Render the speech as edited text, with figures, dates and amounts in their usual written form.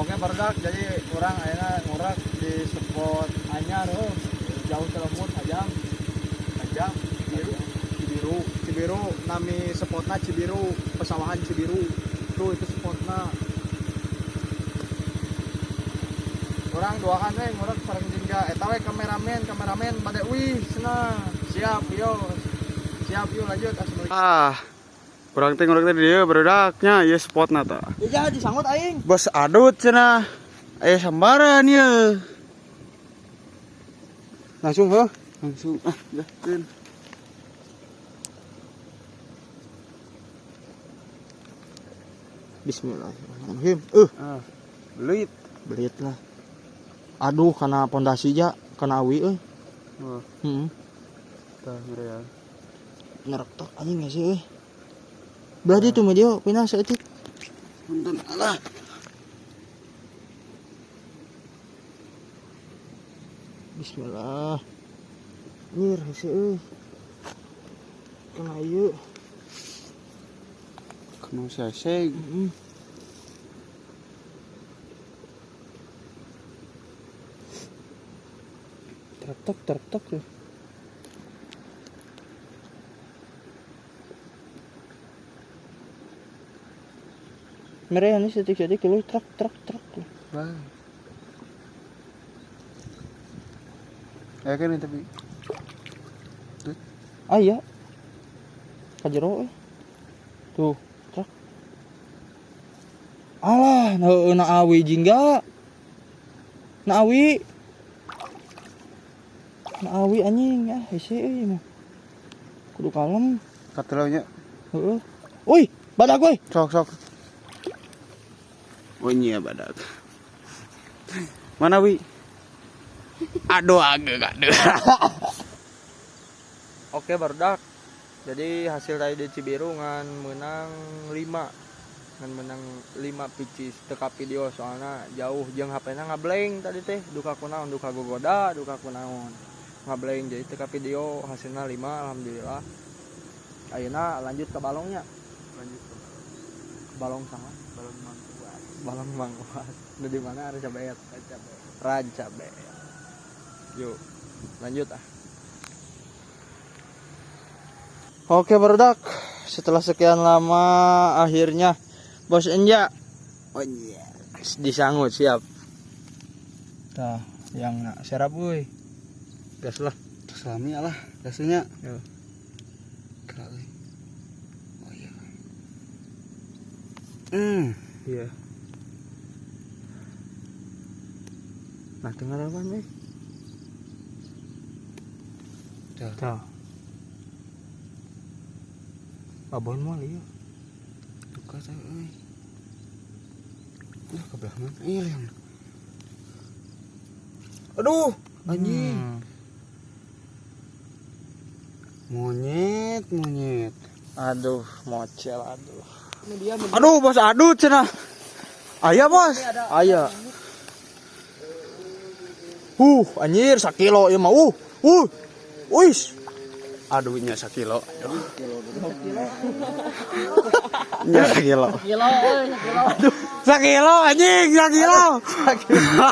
Oke barudak, jadi urang ayeuna ngurek di spot anyar heuh. Jauh telembut sajam. Sajam Cibiru. Cibiru, Cibiru nami spotna Cibiru, pesawahan Cibiru. Tuh itu spotna. Urang duaan we ngurek sareng jingga eta we kameramen, kameramen bade wih cenah. Siap yo. Siap yuk lanjut. Assalamualaikum. Ah. Urang teh ngurek teh di dieu barudaknya ieu spotna tah. Ya disanggut aing. Bos adut cenah. Aya sambaran ieu. Langsung heuh. Langsung ah jahkeun. Bismillahirrahmanirrahim. Ah. Belit. Belit lah. Aduh, kana pondasi ja, kana awi euy. Oh, Heeh. tah ngeurean. Ngerektok anjing geus euy. Berarti itu medio pindah saeutik. Punten alah. Bismillah. Nyir hese euy. Kena ieu. Kena seseg. Heeh. Trek trek tuh. Mereka ini setik-setik lu truk truk truk. Wah. Ya kan tapi. Tuh. Ah iya. Kajero eh. Tuh, truk. Alah, heueuh na awi jingga. Na awi. Na awi anjing ah hese euy mah. Kudu kalem. Katelonya. Heeh. Uy, badak euy. Sok sok. Oh iya badak. Mana wi? Aduh agak aduh. Oke barudak. Jadi hasil tadi di Cibiru ngan menang 5. Ngan menang 5 picis teka video soalnya jauh jeung HP-na ngablank tadi teh duka kunaon duka gogoda duka kunaon. Ngablank jadi teka video hasilnya 5 alhamdulillah. Ayeuna lanjut ke balongnya. Lanjut ke balong sama balong Mangkuas. Balong Mangkuas. Udah di mana Rancabeet? Rancabeet. Yuk, lanjut ah. Oke barudak, setelah sekian lama akhirnya Bos Enja. Oh iya. Disanggut siap. Tah, yang nak serap euy. Gas lah. Terus lah, gasnya. Yo. Gerak euy. Oh iya. Iya. Nah, tengah apa nih? Tuh. Babon moal ieu. Duka teh euy. Lah ke belah mana? Iya yang. Aduh, anjing. Monyet, monyet. Aduh, mocel aduh. Aduh, bos aduh cenah. Aya, bos. Aya. Anjir sakilo ieu mah. Uis. Aduh nya sakilo. Aduh. Nya sakilo. Sakilo euy, sakilo. Aduh, sakilo anjing, sakilo. Sakilo.